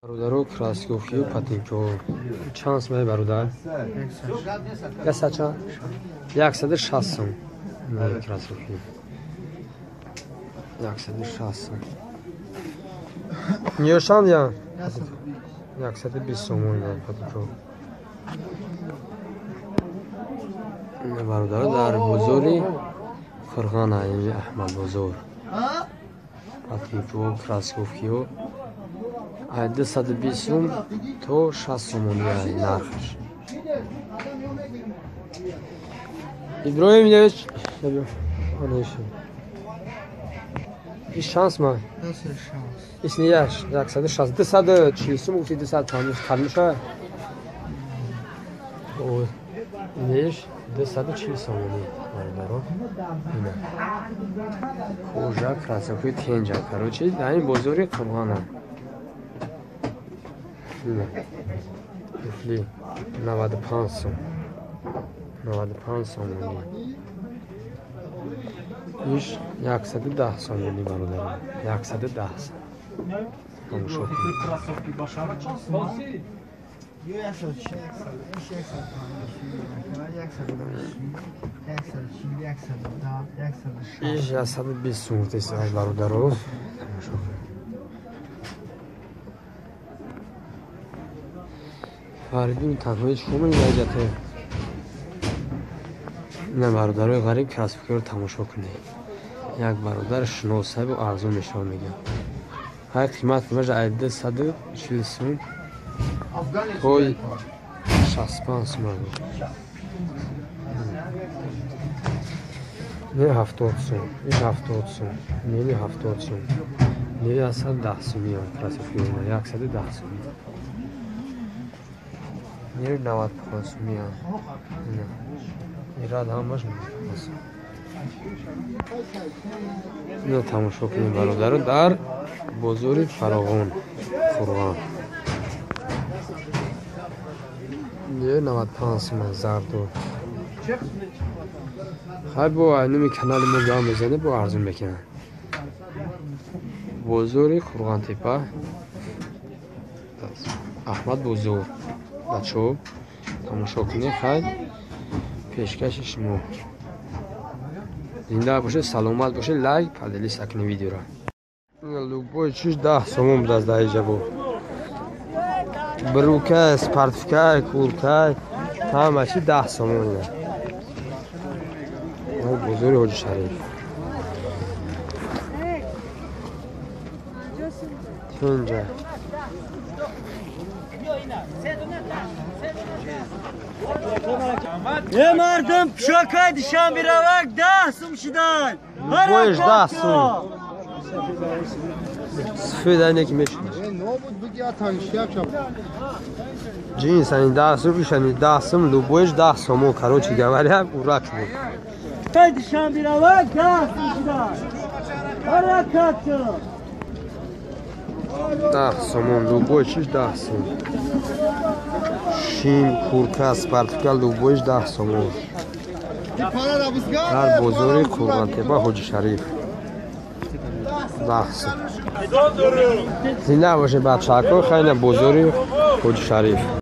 Бародаро, крассовкию патинко чанд сум, бародар? Яксад чанд? 160 сум. Кроссовки 160 сум. Ниё чанд я? 120 сомон патинко. Бародаро, дар бозори Қурғана, инҷа Аҳмадбозор, патинко, кроссовкиё 220 сум то 60 сомони нархаш. Иброҳим, иш чанд сум? Иснияш 160, 240 сум гуфти, 250 қадмиша. Инеш 240 сомони, бародаро. Ина кожа, кроссовки тенҷа. Короче, дар ин бозори Қурғана. Туфли 95 сум, 95 сомони. Иш 110 сомони, бародаро, 110 сум. Тамошо кунед. Иш 120 сум гуфтест, бародаро. Тамошо кунед. Фаридун танҳои чикор меҷате? Ина, бародарои ғариб, кроссовкиро тамошо кунед. Як бародар шиносабу арзон мешава, мегӯяд. Ҳай, қимат меша ай 240 сум то 65 сум. Не, 70 сум, иш 70 сум, неми 70 сум, не, 110 сум кроссовки, 110 сум. Нери 95 сумия. Ирад ҳамаш 95 сум. Ино тамошо кунед, бародаро, дар бозори Фароғон, Қурғон. Не, 95 сум зарду. Хай, бо айнуми канали мо гап мезанед, бо арзон мекунад. Бозори Қурғонтепа, Аҳмад бозор. Бачаҳо, тамошо кунед. Хай, пешкаши шумо. Зинда бошед, саломат бошед, лайк, поделиться кунед видеоро. Любой чиз 10 сомон будааст дар инҷа бо. Брюка, спортивка, куртка, ҳама чи 10 сомон. Бозори Ҳоҷи Шариф. Тинҷа. Е, мардум, пӯшокай Душанбе равак 10 сум шидан. Любоиш 10 сум. Сфед айне ки мешинаш. Ҷинс ани 10 сум, иш ани 10 сум, любоиш 10 сомон, короче говоря, урак буд. Душанбе равак 10 сум шидан. Ҳаракат. 10 сомон, любой чиз 10 сум. Шим, куртка, спортивка, любоиш 10 сомон. Дар бозори Қурғонтепа, Ҳоҷи Шариф. 10 сум. Зинда бошед, бачаҳо, хайна бозори Ҳоҷи Шариф.